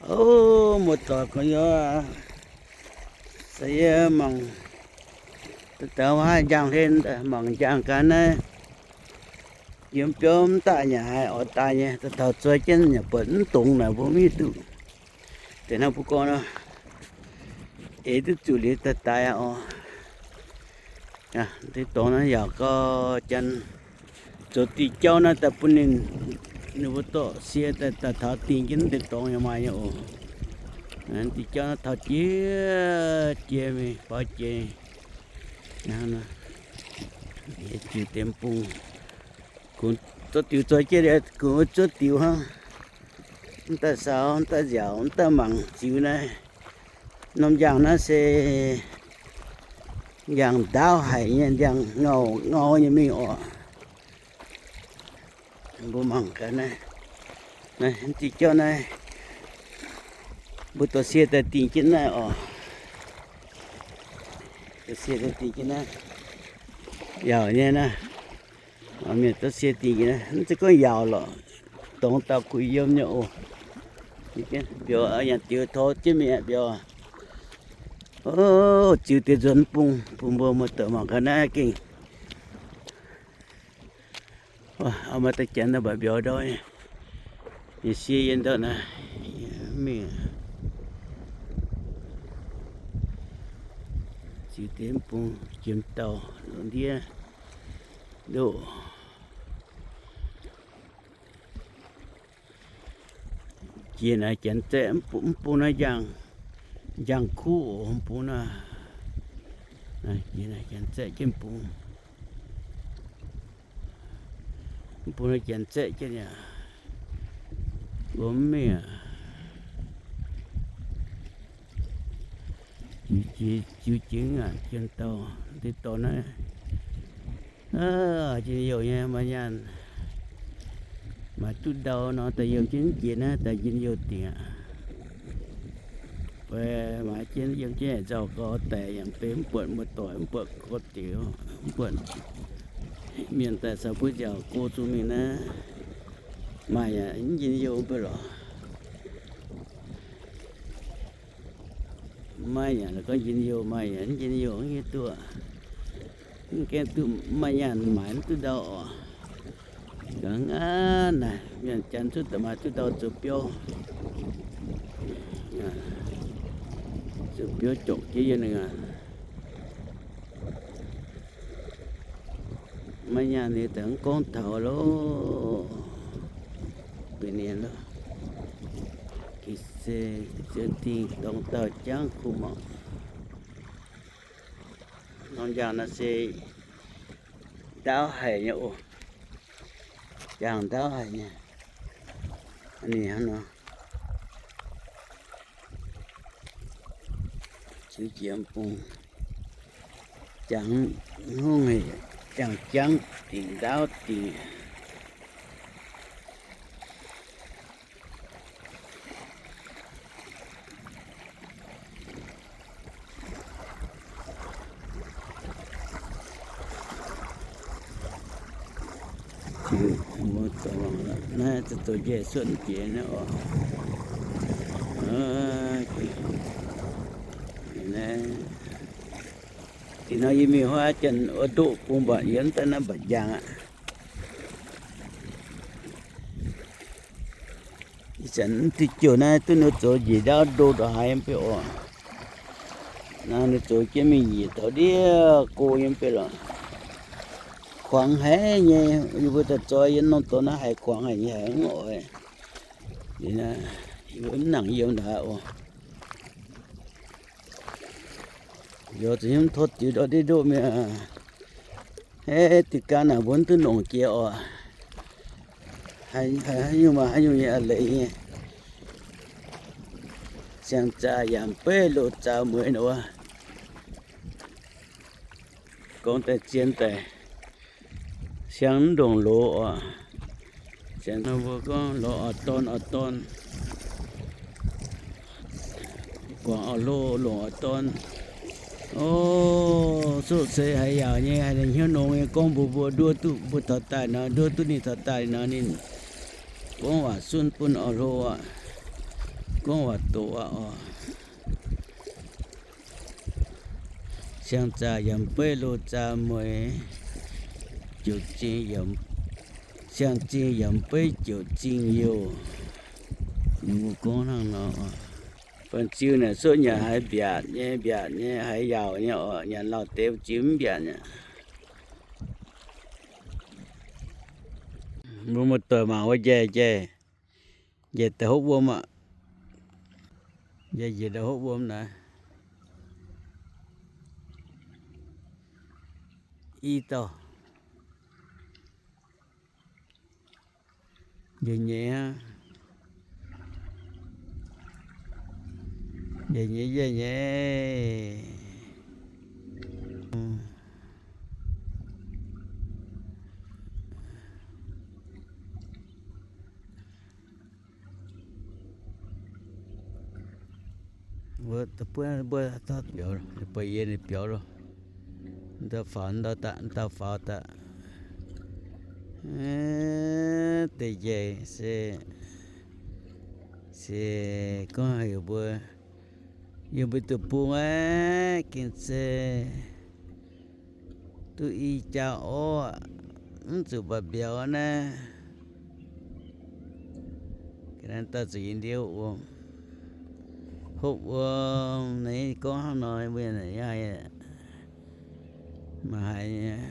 O, muoz-doic gorx-youz, se yie mangc daaih wuov njang hlen, mangc njang ga'naaiv, yiem biauv mv daaih nyanc haic, oix daaih nyei. Daaih taux zuov jienv nyanc buatc mv dungx naaic mbuo mv hiuv duqv. Deix hnangv mbuo gorngv nor, eix duqv zuqc liuz daaih daix aqv oc. Deix dorngx naaiv yaac gau, janx zoux diuh jauv naaiv daaih bun ninh, ninh mbuo dorh sie daaih, daaih taux dingh jienv deix dorngx yaac maaih nyei oc. Diuh jauv naaiv taux jiex jiex mingh faaux jiex. Ziux deix bung, kungx zuov diux zoi jienv, kungx zuov diux hnangv. Mv daaih saaux, mv daaih nziaauc, mv daaih mangc ziux naaiv. Norm njang naaiv se njang ndaauv haic nyei, njang ngau ngau nyei mingh oc. Mbuo mangc gaax naaiv, naaiv diuh jauv naaiv, mbuo dorh sie daaih dingh jienv naaiv oc. Dorh sie daaih dingh jienv naaiv, yaauc nyei naaiv. Mienh dorh sie dingh jienv naaiv, mv zeiz gorngv yaauc lorqc, dorngx dauh kuh yiem nyei oc. Mbiauz, yangh diux tov jienv mingh mbiauz. O, ziux deix nzuonx bung, bung mbuo muoz-doic mangc gaax naaiv gengh. Maaih deix janx daaih mbatc mbiauz ndau, yie sie yie ndau naaiv mingh. Ziux deix bung jiem dauh lungh ndiev ndoqv. Jiex naaiv janx zaeqv mv bung naaiv njang, njang kuv oc, mv bung naaiv, jiex naaiv janx zaeqv jienv bung, mv bung naaiv janx zaeqv jienv yaac mbuo mv mingh aqv. Ziux jiex ngaanc jien dauh, deix dorngx naaiv, njien-youh nyei maaih nyaanh, maaih duqv ndau nor daaih yiem jienv jiex naaiv daaih njien-youh dingc aqv. Fai maaih jienv yiem jienv nzauh gau daic yaac benx mv buatc muoz-doic, mv buatc gorx-youz, mv buatc mienh daaih caux mbuo nziaauc go zuqc mingh naaiv, maaih yaac mv njien-youh mv baac lorqc. Maaih yaac la'gorngv njien-youh, maaih yaac mv njien-youh, mv hiuv duqv. Mv gaengh duqv maaih nyaanh maaiz mv duqv ndau oc. Ga'naaiv naaic mienh janx zungv daaih maaih duqv ndau zoux biauv, zoux biauv jongc jienv yiem ninh aqv. Maiv nyaanh ninh daaih mv gorngv taux loh. Benx ninh loh. Ga'sie ziex dingh dorngx dauh jangv kuv mangc. Norm njang naaiv se ndaauv haic nyei oc. Jangv ndaauv haic nyei. Ninh hnangv nor. Ziux jiex bung, jangv hngongv haic, jangv jangv dingc ndaauv dingc. Naaiv zoux njiec suotv jiex naaiv oc. Ih hnoi yie mingh huaav janx wuov ndoqv bung mbatc yie mv daaih naaiv mbatc njang aqv. Ih zanc mv diuh jouh naaiv duqv ninh zoux njiec ndaauv ndo ndongc haaix mv bei oc. Naaiv ninh zoux jienv mingh njiec taux ndiev go nyei mv bei lorqc. Kuangx haic nyei, yie mbuo daaih zoi yiem norm dorngx naaiv haiz kuangx haic nyei, haiz mv oix. Yie mbuo mv nangc yiem ndongc haaix oc. Yie zuqc hnyouv tov diux ndortv ndiev ndoqv mingh. Hei, diuh ganh naaic mbuo mv duqv longc jiex oc. Haaix nyungc maaih haaix nyungc nyei a'leiz nyei. Siang-zaax yaac beiv loz-zaax mueiz nor wuov. Gorngv daaih zien daaih, siang mv ndongc loz oc. Siang nor mbuo gorngv lorz oix dorn oix dorn, guangc oix hlo longc oix dorn. O, soqv seix haiz yaauc nyei, haiz ninh hnyouv nongx nyei gorngv mbuox mbuo nduov duqv mbuo taux daaih nor, nduov duqv ninh taux daaih nor ninh gorngv waac sunv bun oix hlo aqv. Gorngv waac doqc aqv oc. Siang-zaax yaac beiv loz-zaax mueiz, ziouc zingh yaac, siang-zingh yaac beiv ziouc zingh youh. Ninh mbuo gorngv hnangv nor. Banh ziu naaic cuotv nyanc haiz mbiaatc nyei, mbiaatc nyei, haiz yaauc nyei oc. Nyanc lauh deix banh ziu mv mbiaatc nyei. Mbuo muoz-doic mangc wuov njaih, njaih, njaih daaih hopv wuom aqv. Njaih njiec daaih hopv wuom naaiv. I dauh. Njaih nyei aqv. Njaih nyei, njaih nyei. Mbuo da'buov mbuo biaux, buatc yie ninh biaux loh. Ndau faaux ndau daaih, ndau faaux daaih. Deix njaih se, se gorngv heuc mbuo, yie mbuo duqv bung aeqv, gengh se duqv i jaa orv, mv zuqc mbaac mbiauz naaiv. Ga'naaiv daaih zuqc yie ndiev wuom, hopv wuom naaiv gorngv hnangv nor, mbuo yaac maiv haiz nyei.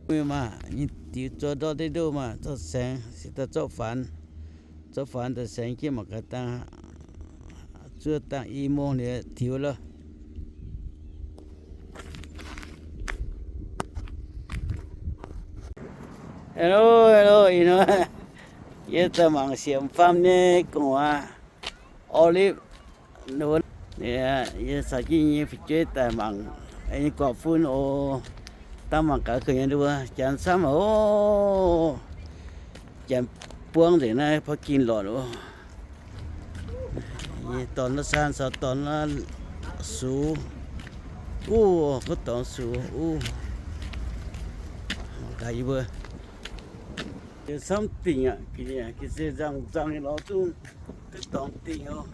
Mbuo maah, nyei diux zor ndortv ndeiv ndoh maah, zorqv saengx se daaih zorqv faanx, zorqv faanx daaih saengx jienv mangc gaax dangh, zuov dangh i mong liuz tiux loh. Hello, hello, ih hnoi yie daaih mangc siemx faam nyei gu'nguaaz olive. Yie caux jienv nyei fu'jueiv daaih mangc nyei guaax fun oc. Dangh mangc gaax kouv nyei nduov, janx camv oc. Janx buangv nzengc naaiv parking lot oc. Nyei dorn naaiv saan caux dorn naaiv sux. Uv, gorngv dorngx sux uv. Mangc gaax yie mbuo. Yie camv dingc aqv, ga'naaiv se nzangc nzangc nyei lorz zungv duqv dorngx dingc oc.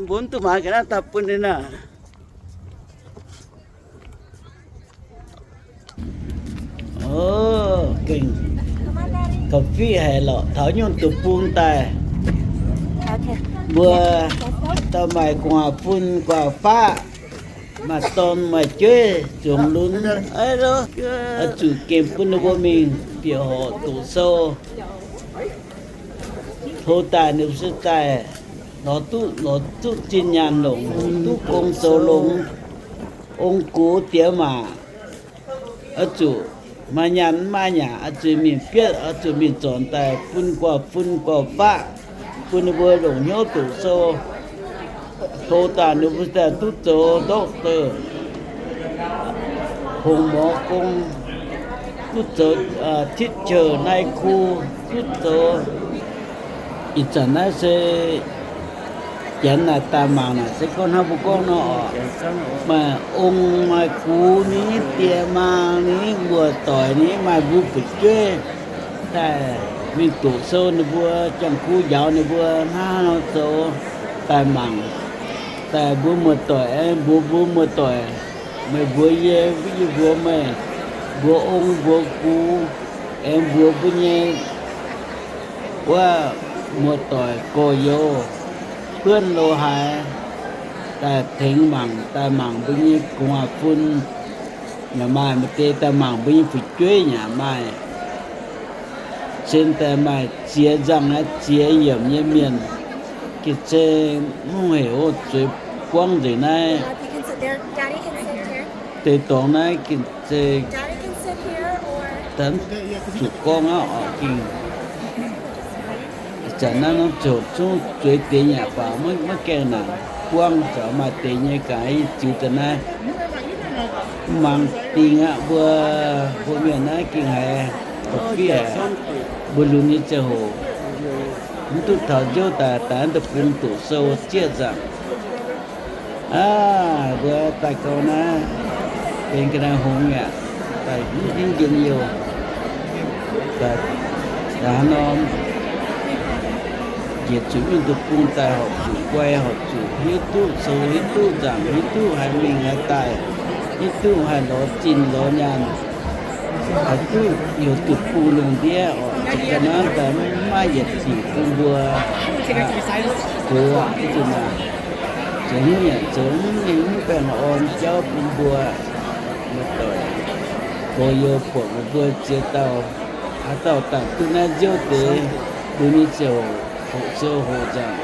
Mbuo mv duqv maaiz ga'naaiv daaih bun ninh naaic. O, gengh coffee haic lorqc, taux nyungc duqv bung daaih. Mbuo dauh maaih gu'nguaaz-fun gu'nguaaz-faqv, maaih dorn maaih jueiv zuangx lunx, oix zuqc gengh bun ninh mbuo mingh bieqc horqc doqc sou. Hlo daaih ninh mbuo se daaih lorz duqv, lorz duqv zinh nyaanh longc, duqv gong zoux longx, ong-gux diex maac, oix zuqc maaih nyaanh mv maaih nyaanh, oix zuqc mingh bietv, oix zuqc mingh zornc daaih bun guaax fun guaax faqv, bun ninh mbuo longc hnyouv doqc sou. Hlo daaih ninh mbuo daaih duqv zoux doctor, hongx morz gong, duqv zoux teacher, nai ku, duqv zoux. Ih zanc naaiv se janx naaic daaih mangc naaic se gorngv hnangv mbuo gorngv nor oc, maaih ong maaih gux ni, die maa ni, muoz-doic ni, maaih mbuo fu'jueiv daaih mingh doqc sou ninh mbuo, Janx-Kuv njaaux ninh mbuo hnangv haaix nor zoux daaih mangc. Daaih mbuo muoz-doic aengx mbuox mbuo muoz-doic, meih mbuox yie, yie mbuox meih, mbuox ong mbuox gux aengx mbuox mbuo nyei wuov muoz-doic gorx-youz, buonv lo haaix, daaih tengx mangc, daaih mangc mbuo nyei gu'nguaaz-fun. Yaac maaih maaih deix daaih mangc mbuo nyei fu'jueiv yaac maaih. Cingx daaih maaih ziex nzangc naaiv ziex yiemc nyei mienh. Gengh se mv heuc zueiz buangv nzengc naaiv. Deix dorngx naaiv gengh se zuqc gorngv aqv oc. Gengh ih zanc naaiv norm ziouc zungv zueiz deix nyei baac maiv gaengh naanc buangv, zuqc maaih deix nyei gaax yie ziux daaih naaiv. Mangc dingh aqv, mbuo, mbuo mienh naaiv gengh haiz ga'fiev, mbuo lunx nyei ziangh hoc. mv duqv taux nziouv daaih, daaih deic-bung doqc sou zieqv nzaangc. Aav, mbuo daaih gau naaiv benx ga'naaiv hngongx yaac daaih mv dingv njien-youh. Daaih haaix norm njiec zuqc mingh deic-bung daaih horpc zuqc guai, horpc zuqc hiuv duqv sou, hiuv duqv nzaangc, hiuv duqv haih mingh haih daaih, hiuv duqv haih lorz zinh lorz nyaanh, haih duqv heuc deic-bung lungh ndiev oc. Ga'naaiv daaih mv maaih yietc diuc bun mbuo gox aqv. Zuqc naaic, zoux hnyouv yaac zoux mv mengh mv baengh orn jauv bun mbuo. Muoz-doic, gorx-youz buatc meih mbuo ziex dauh, haaix dauh daaih duqv naaiv nziouv deix, mbuo nyei ziouc hoqc sou hoqc nzaangc,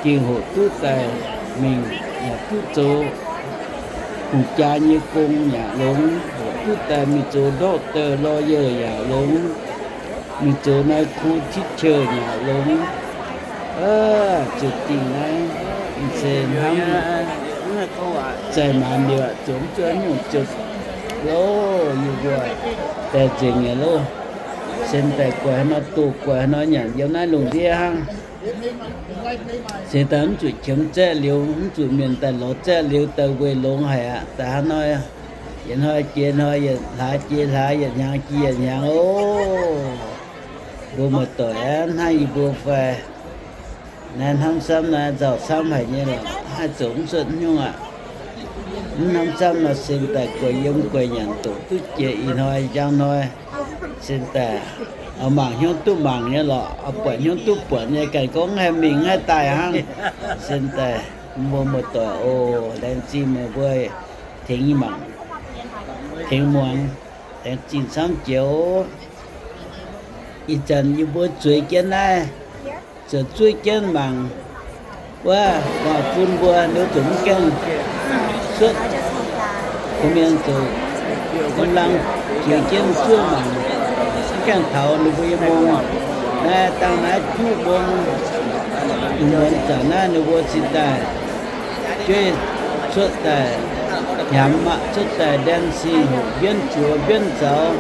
gengh hoqc duqv daaih mingh yaac duqv zoux hungh jaa nyei gong yaac longx, hoqc duqv daaih mingh zoux doctor, lawyer yaac longx, mingh zoux นายครู teacher yaac longx. Ziouc dingh naaiv se hnamv zaih maanc liuz, zoux mv zuqc nyungc ziouc loh, yie mbuo daaih nzengc nyei loh. Se daaih guaix haaix nor doh, guaix haaix nor nyanc yiem naaiv lungh ndiev hnangv. Se daaih mv zuqc qiemx zaeqv liuz, mv zuqc mienh daaih lorz zaeqv liuz daaih weic longx haic aqv. Daaih hnangv nor, yietc hnoi jiex hnoi, yietc hlaax jiex hlaax, yietc hnyangx jiex yietc hnyangx oc. Mbuo muoz-doic aav, hnangv yie mbuo fai naaiv hnamv camv naaiv nzauh camv haic nyei lorqc, haih zoux mv cuotv nyungc aqv. Mv hnamv camv nor, se daaih guaix yiem guaix nyanc doqc duqv jiex ih hnoi njang hnoi, se daaih oix mangc hnyouv duqv mangc nyei lorqc, oix buatc hnyouv duqv buatc nyei, ganh gorngv mv haih mingh mv haih daaih hnangv. Se daaih mbuo muoz-doic oc, laengz zingh meih mbuo tengx mangc, tengx muangx, laengz zingh camv jiex oc. Ih zanc yie mbuo zueiz jienv naaiv, ziouc zuov jienv mangc wuov guaax fun mbuo, ninh ziouc mv gaengh cuotv. Mienh ziouc ga'lang jiex jienv zuov mangc, mv gaengh taux ninh mbuo nyei mbong. Naaiv dangh naaiv juqv mbong, dungx muonz zanc naaiv ninh mbuo cingx daaih jueiv cuotv daaih hnyamx, cuotv daaih dancing, hoqc mbienv buoz mbienv zaux,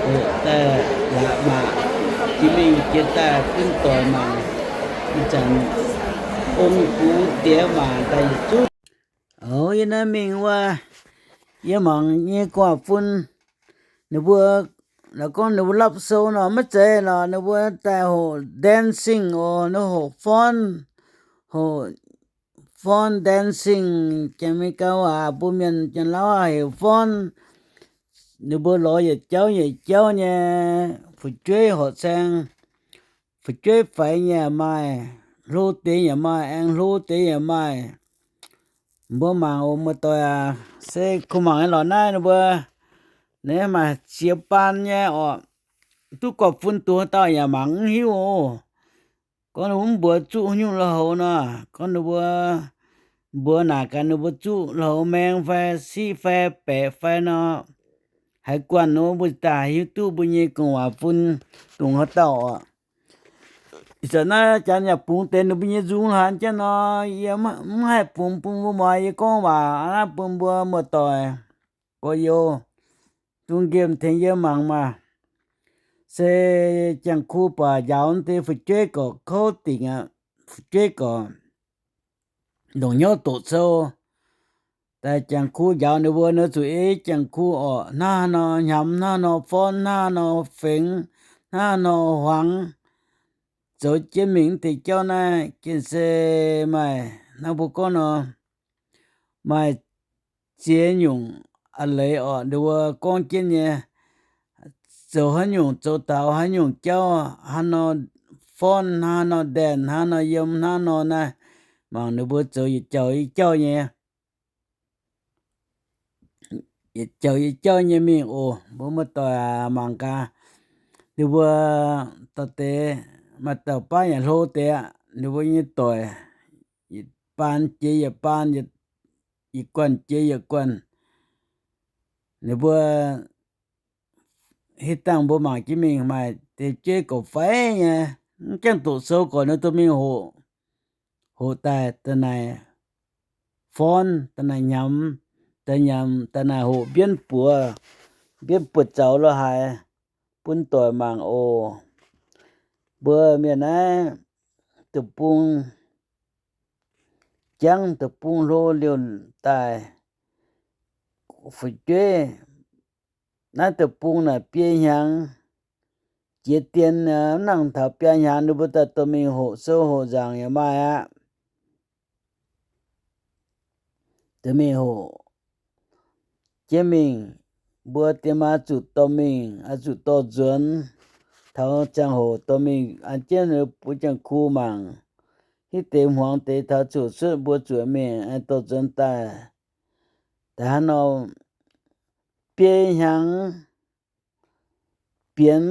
hoqc daaih la'maah, jiex mingh jiex daaih bun doic mangc. Ih zanc ong gux diex maac daaih yietc zungv. Oc, yie naaiv mingh wuov, yie mangc nyei guaax fun, ninh mbuo, la'gorngv ninh mbuo lapv sou nor maiv zeiz lorqc, ninh mbuo daaih hoqc dancing oc, ninh hoqc fawn, hoqc fawn dancing, Janx-Meigaa waac mbuo mienh Janx-Lauv heuc fawn. Ninh mbuo lorz yietc jauv yietc jauv nyei, fu'jueiv horqc saeng, fu'jueiv faix nyei yaac maaih, hlo deix yaac maaih, aengx hlo deix yaac maaih. Mbuo mangc oc, muoz-doic aac, se kuh mangc nyei lorqc naaiv ninh mbuo, naaiv maaih ziex baan nyei oc. Duqv guaax fun dungx haaix dauh yaac mangc mv hiuv oc. Gorngv ninh mbuo mv mbuox zuqv haaix nyungc lui-houx nor, gorngv ninh mbuo mbuox naaic gaax ninh mbuo zuqv lui-houx maeng fai siqv fai baeqc fai nor, haiz guanh nor mbuo daaih hiuv duqv mbuo nyei gu'nguaaz fun dungx haaix dauh oc. Ih zanc naaiv janx yaac bungx deix ninh mbuo nyei nzung hlan jienv nor, yie mv haih bungx bun mbuo muangx. Yie gorngv waac aqv bun mbuo muoz-doic, gorx-youz, zungv nqemh tengx yie mangc maah. Se Jangx-Kuv baac njaaux deix fu'jueiv gorqv kouv dingc aqv. Fu'jueiv gorqv longc hnyouv doqc sou. Daaih Jangx-Kuv njaaux ninh mbuo, ninh zuqc ei Jangx-Kuv orqc, hnangv haaix nor hnyamx, hnangv haaix nor forn, hnangv haaix nor fengx, hnangv haaix nor huangx, zoux jienv mingh deix jauv naaiv. Gengh se maaih hnangv mbuo gorngv nor, maaih ziex nyungc a'leiz orqc, ninh mbuo gorngv jienv nyei, zoux haaix nyungc zoux taux haaix nyungc jauv, hnangv nor forn, hnangv nor ndaengh, hnangv nor yiem, hnangv nor naaiv, mangc ninh mbuo zoux yietc jauv yietc jauv nyei, yietc jauv yietc jauv nyei mingh oc. Mbuo muoz-doic aac, mangc gaax, ninh mbuo dorh deix maaih dauh baav yaac hlo deix aqv. Ninh mbuo nyei doic, yietc baan jiex yietc baan, yietc guanh jiex yietc guanh. Ninh mbuo hitv dangh mbuo mangc jienv mingh maaih deix jueiv gorqv-faix nyei, mv gaengh doqc sou gorqv ninh duqv mingh hoqc, hoqc daaih da'naaic forn, da'naaic hnyamx, da'naaic hnyamx, da'naaic hoqc mbienv buoz, mbienv buoz-zaux lo haaix, bun doic mangc oc. Mbuo mienh naaiv deic-bung jangv, deic-bung hlo liouh daaih fu'jueiv. Naaiv deic-bung naaic biei hnyangx jiex dien, mv nangc taux biaa hnyangx ninh mbuo daaih dorh mingh hoqc sou hoqc nzaangc yaac maaih aqv. Dorh mingh hoqc jienv mingh, mbuo diex maa zuqc dorh mingh, zuqc dorh nzuonx. Taux ziangh hoc dorh mingh an jienv mbuo jangx-ku mangc, hitv deix hmuangx deix taux ziouc cuotv mbuo zuqc mingh dorh nzuonx daaih. Da'hnangv nor, biei hnyangx bienx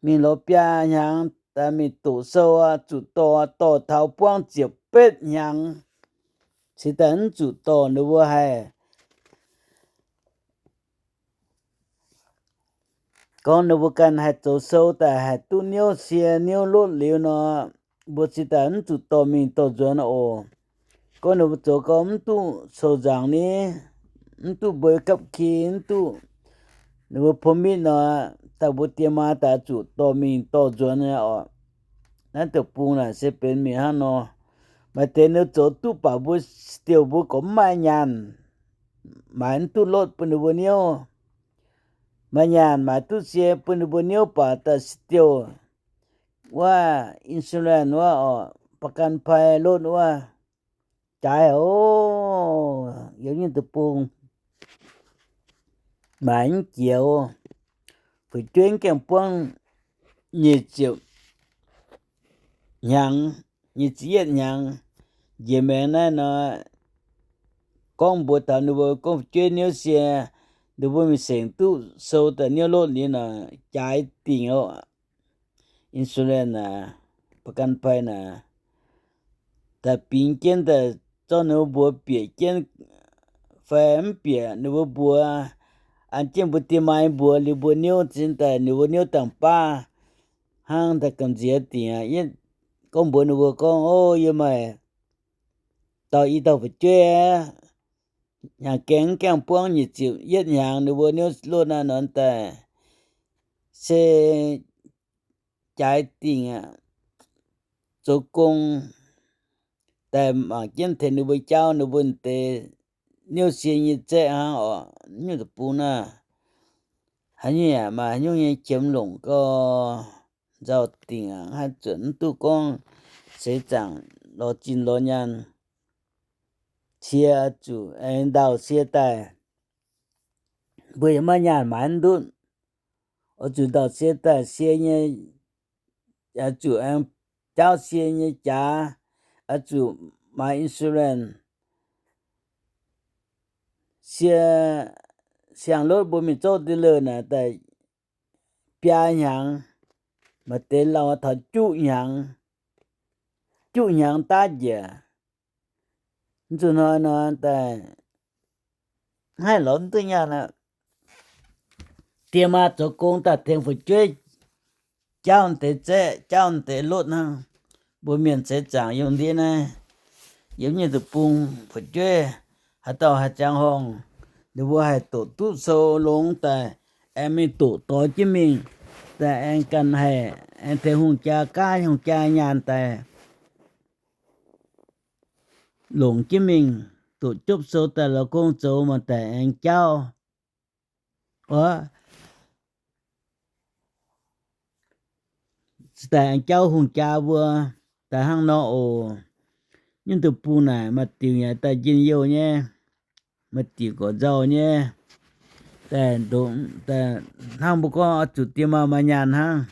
mingh lorz biaa hnyangx daaih mingh doqc sou, zuqc dorh, dorh taux buangv ziepc betv hnyangx, cingx daaih mv zuqc dorh. Ninh mbuo haih gorngv ninh mbuo ganh haih zoux sou daaih haih duqv niouv sie niouv lotv liuz nor, mbuo cingx daaih mv zuqc dorh mingh dorh nzuonx oc. Gorngv ninh mbuo zoux gau mv duqv sou nzaangc ni, mv duqv mbuo gapv ki, mv duqv ninh mbuo permit nor, daaih mbuo diex maa daaih zuqc dorh mingh dorh nzuonx oc. Naaiv deic-bung naaic se benx mingh hnangv nor. Maaih deix ninh zoux duqv baac mbuo stiuv mbuo gorngv mv maaih nyaanh, maaiz mv duqv lotv bun ninh mbuo niouv. Maaih nyaanh maaiz duqv sie bun ninh mbuo niouv baac daaih stiuv wuov insurance wuov oc, ประกันภัย lotv wuov jaaix oc. Yiem nyungc deic-bung maaiz mv jiex oc. Fu'jueiv mv gaengh buangv nyic ziepc hnyangx, nyic ziepc yietv hnyangx. Njiec maengx naaiv nor, gorngv mbuox taux ninh mbuo gorngv fu'jueiv niouv sie, ninh mbuo mingh sengc duqv sou daaih niouv lotv liuz nor, jaaix dingc oc. Insurance naaic, ประกันภัย naaic, daaih bingx jienv daaih zorqv ninh mbuo mbuox bieqc jienv fai mv bieqc ninh mbuo mbuox, an jienv mbuo diex maa mbuox liuz mbuo niouv zinh daaih ninh mbuo niouv dangh baav hnangv daaih gamh nziex dingc aqv. Gorngv mbuox ninh mbuo gorngv, O, yie maaih dauh i dauh fu'jueiv aqv, hnyangx gaengh mv gaengh buangv nyic ziepc yietv hnyangx ninh mbuo niouv lotv naaiv nor daaih se jaaix dingc aqv. Zoux gong daaih mangc jienv tengx ninh mbuo jauv, ninh mbuo deix niouv sie nyei zaeqv hnangv oc. Nyungc deic-bung naaiv haaix nyungc yaac maaih haaix nyungc nyei qiemx longc gau, nzauh dingc aqv. Haaix zanc mv duqv gorngv seix zaangc lorz zinh lorz nyaanh, cie zuqc aengx ndau sie daaih. Mbuo yaac maiv nyaanh maaiz ndutv, oix zuqc ndau sie daaih sie nyei, zuqc aengx jaauv sie nyei jaax, oix zuqc maaiz insurance. Sie siang-lotv mbuo mingh zorqv dealer naaic daaih biaa hnyangx, maaih deix lauh taux juqv hnyangx, juqv hnyangx daav njiec. Zuqc hnoi nor daaih haih lorz mv duqv nyaanh aqv. Diex maa zoux gong daaih tengx fu'jueiv jaauv deix zaeqv, jaauv deix lotv hnangv. Mbuo mienh seix zaangc yiem ndiev naaiv, yiem nyungc deic-bung fu'jueiv haaix dauh haih ziangh horngh, ninh mbuo haih doqc duqv sou longx daaih, aengx mingh doqc doix jienv mingh, daaih aengx ganh haih aengx tengx hungh jaa gaav hungh jaa nyaanh daaih longc jienv mingh, doqc jopv sou daaih lorz gong zoux maaih daaih aengx jaauv. Oc, daaih aengx jaauv hungh jaa mbuo daaih hnangv nor oc. Nyungc deic-bung naaic maaih diuc yaac daaih njien-youh nyei, maaih diuc gorqv nzauh nyei. Daaih hnangv mbuo gorngv oix zuqc diex maa maaih nyaanh hnangv.